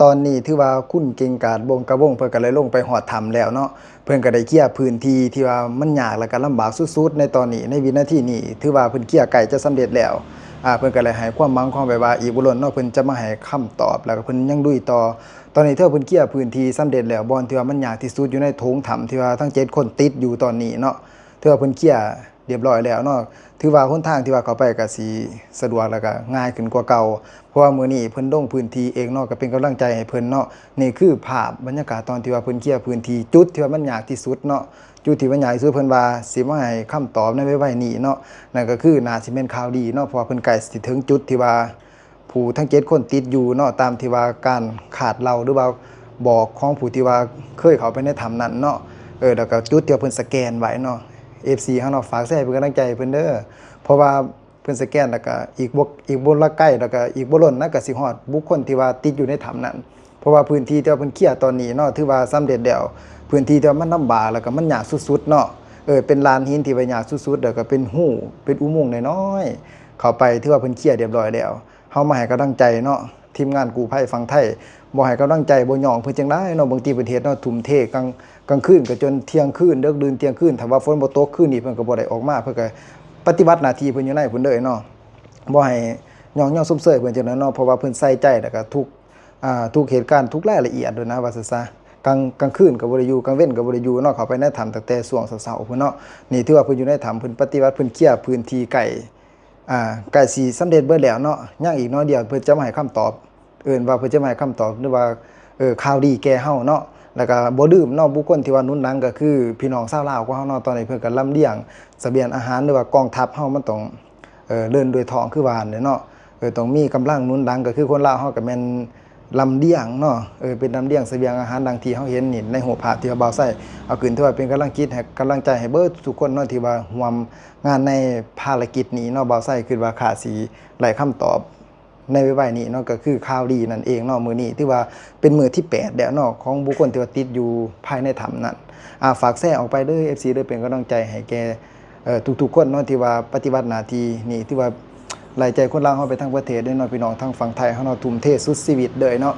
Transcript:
ຕອນນີ້ຖືວ່າຄຸນເກັ່ງກາດ ວົງກະວົງ ເພິ່ນກໍໄດ້ລົງໄປຮອດຖ້ຳແລ້ວເນາະ. ເພິ່ນກໍໄດ້ເຄຍພື້ນທີ່ທີ່ວ່າມັນຍາກ ແລະກໍລຳບາກສຸດໆໃນຕອນນີ້ ໃນວິນາທີນີ້ ຖືວ່າເພິ່ນເຄຍໃກ້ຈະສຳເລັດແລ້ວ. ອາ ເພິ່ນກໍໄດ້ໃຫ້ຄວາມຫວັງຂອງໄວ້ວ່າ ອີກບໍ່ດົນເນາະ ເພິ່ນຈະມາໃຫ້ຄຳຕອບ ແລະກໍເພິ່ນຍັງລຸຍຕໍ່. ຕອນນີ້ຖືວ່າເພິ່ນເຄຍພື້ນທີ່ສຳເລັດແລ້ວ ບ່ອນທີ່ວ່າມັນຍາກທີ່ສຸດຢູ່ໃນໂຖງຖ້ຳທີ່ວ່າທັງເຈັດຄົນຕິດຢູ່ຕອນນີ້ເນາະ ຖືວ່າເພິ່ນເຄຍ ຮຽບຮ້ອຍແລ້ວເນາະ. ຖືວ່າຫົນທາງທີ່ວ່າເຂົ້າໄປກໍຊິສະດວກ ແລ້ວກໍງ່າຍຂຶ້ນກວ່າເກົ່າ ເພາະວ່າມື້ນີ້ເພິ່ນລົງພື້ນທີ່ເອງເນາະ ກໍເປັນກຳລັງໃຈໃຫ້ເພິ່ນເນາະ. ນີ້ຄືພາບບັນຍາກາດຕອນທີ່ວ່າເພິ່ນເຄຍພື້ນທີ່ ຈຸດທີ່ວ່າມັນຍາກທີ່ສຸດເນາະ ຈຸດທີ່ມັນຍາກທີ່ສຸດ ເພິ່ນວ່າຊິມາໃຫ້ຄຳຕອບໃນໄວໆນີ້ເນາະ. ນັ້ນກໍຄືໜ້າຊິແມ່ນຂ່າວດີເນາະ ເພາະວ່າເພິ່ນໃກ້ຊິເຖິງຈຸດທີ່ວ່າ ຜູ້ທັງເຈັດຄົນຕິດຢູ່ເນາະ ຕາມທີ່ວ່າການຄາດເດົາ ຫຼືວ່າບອກຂອງຜູ້ທີ່ວ່າເຄີຍເຂົ້າໄປໃນຖ້ຳນັ້ນເນາະ. ເອີ ແລ້ວກໍຈຸດທີ່ວ່າເພິ່ນສະແກນໄວ້ເນາະ ເອັຟຊີເຮົາເນາະ ຝາກແຊເປັນກຳລັງໃຈໃຫ້ເພິ່ນເດີ ເພາະວ່າເພິ່ນສະແກນ ແລ້ວກໍອີກບໍ່ ອີກບໍ່ລະໄກ ແລ້ວກໍອີກບໍ່ດົນນະ ກໍຊິຮອດບຸກຄົນທີ່ວ່າຕິດຢູ່ໃນຖ້ຳນັ້ນ. ເພາະວ່າພື້ນທີ່ທີ່ວ່າເພິ່ນເຄຍຕອນນີ້ເນາະ ຖືວ່າສຳເລັດແລ້ວ ພື້ນທີ່ທີ່ວ່າມັນລຳບາກ ແລ້ວກໍມັນຍາກສຸດໆເນາະ. ເອີ ເປັນລານຫີນທີ່ວ່າຍາກສຸດໆ ແລ້ວກໍເປັນຮູ ເປັນອຸໂມງນ້ອຍໆເຂົ້າໄປ ຖືວ່າເພິ່ນເຄຍຮຽບຮ້ອຍແລ້ວ. ເຮົາມາໃຫ້ກຳລັງໃຈເນາະ ທີມງານກູ້ໄພຝັ່ງໄທ ບໍ່ໃຫ້ກຳລັງໃຈ ບໍ່ຍ້ອງເພິ່ນຈັ່ງໃດເນາະ. ບາງທີເພິ່ນເຮັດເນາະ ທຸ່ມເທກາງ ກາງຄືນກໍຈົນທ່ຽງຄືນ ເດິກດື່ນທ່ຽງຄືນ ຖ້າວ່າຝົນບໍ່ຕົກຄືນນີ້ ເພິ່ນກໍບໍ່ໄດ້ອອກມາ ເພິ່ນກໍປະຕິບັດໜ້າທີ່ເພິ່ນຢູ່ໃນພຸ້ນເລີຍເນາະ. ບໍ່ໃຫ້ຍ້ອງຍໍຊົມເຊີຍເພິ່ນຈັ່ງໃດເນາະ ເພາະວ່າເພິ່ນໃສ່ໃຈ ແລ້ວກໍທຸກ ອ່າ ທຸກເຫດການ ທຸກລາຍລະອຽດໂລດນະ ວ່າຊັ້ນຊະ. ກາງ ກາງຄືນກໍບໍ່ໄດ້ຢູ່ ກາງເວັນກໍບໍ່ໄດ້ຢູ່ເນາະ ເຂົ້າໄປໃນຖ້ຳຕັ້ງແຕ່ຊ່ວງເຊົ້າໆພຸ້ນເນາະ. ນີ້ຖືວ່າເພິ່ນຢູ່ໃນຖ້ຳ ເພິ່ນປະຕິບັດ ເພິ່ນເຄຍພື້ນທີ່ໃກ້ ອ່າ ໃກ້ຊິສຳເລັດເບິດແລ້ວເນາະ ຍັງອີກໜ້ອຍດຽວເພິ່ນຈະມາໃຫ້ຄຳຕອບ ເອີ້ນວ່າເພິ່ນຈະມາໃຫ້ຄຳຕອບ ຫຼືວ່າ ເອີ ຂ່າວດີແກ່ເຮົາເນາະ. ແລ້ວກໍບໍ່ລືມເນາະ ບຸກຄົນທີ່ວ່າໜູນຫຼັງກໍຄືພີ່ນ້ອງຊາວລາວຂອງເຮົາເນາະ ຕອນນີ້ເພິ່ນກໍລຳລຽງສະບຽງອາຫານ ຫຼືວ່າກອງທັບເຮົາມັນຕ້ອງ ເອີ ເດີນດ້ວຍທ້ອງຄືວ່າຫັ້ນແຫຼະເນາະ. ເອີ ຕ້ອງມີກຳລັງໜູນຫຼັງ ກໍຄືຄົນລາວເຮົາກໍແມ່ນລຳລຽງເນາະ ເອີ ເປັນລຳລຽງສະບຽງອາຫານ ດັ່ງທີ່ເຮົາເຫັນນີ້ໃນຮູບພາບທີ່ວ່າບ່າວໄຊເອົາຂຶ້ນ ຖືວ່າເປັນກຳລັງຈິດໃຫ້ ກຳລັງໃຈໃຫ້ເບິດທຸກຄົນເນາະ ທີ່ວ່າຮ່ວມງານໃນພາລະກິດນີ້ເນາະ. ບ່າວໄຊຄິດວ່າຂ້າຊິໄດ້ຄຳຕອບ ໃນໄວໆນີ້ເນາະ ກໍຄືຂ່າວດີນັ້ນເອງເນາະ. ມື້ນີ້ຖືວ່າເປັນມື້ທີແປດແລ້ວເນາະ ຂອງບຸກຄົນທີ່ວ່າຕິດຢູ່ພາຍໃນຖ້ຳນັ້ນ. ອາ ຝາກແຊອອກໄປເດີ ເອັຟຊີ ເດີ ເປັນກຳລັງໃຈໃຫ້ແກ່ ເອີ ທຸກໆຄົນເນາະ ທີ່ວ່າປະຕິບັດໜ້າທີ່ນີ້ ຖືວ່າໄວ້ໃຈຄົນລາວເຮົາໄປທັງປະເທດເດ້ເນາະ ພີ່ນ້ອງທາງຝັ່ງໄທເຮົາເນາະ ທຸ່ມເທສຸດຊີວິດເລີຍເນາະ.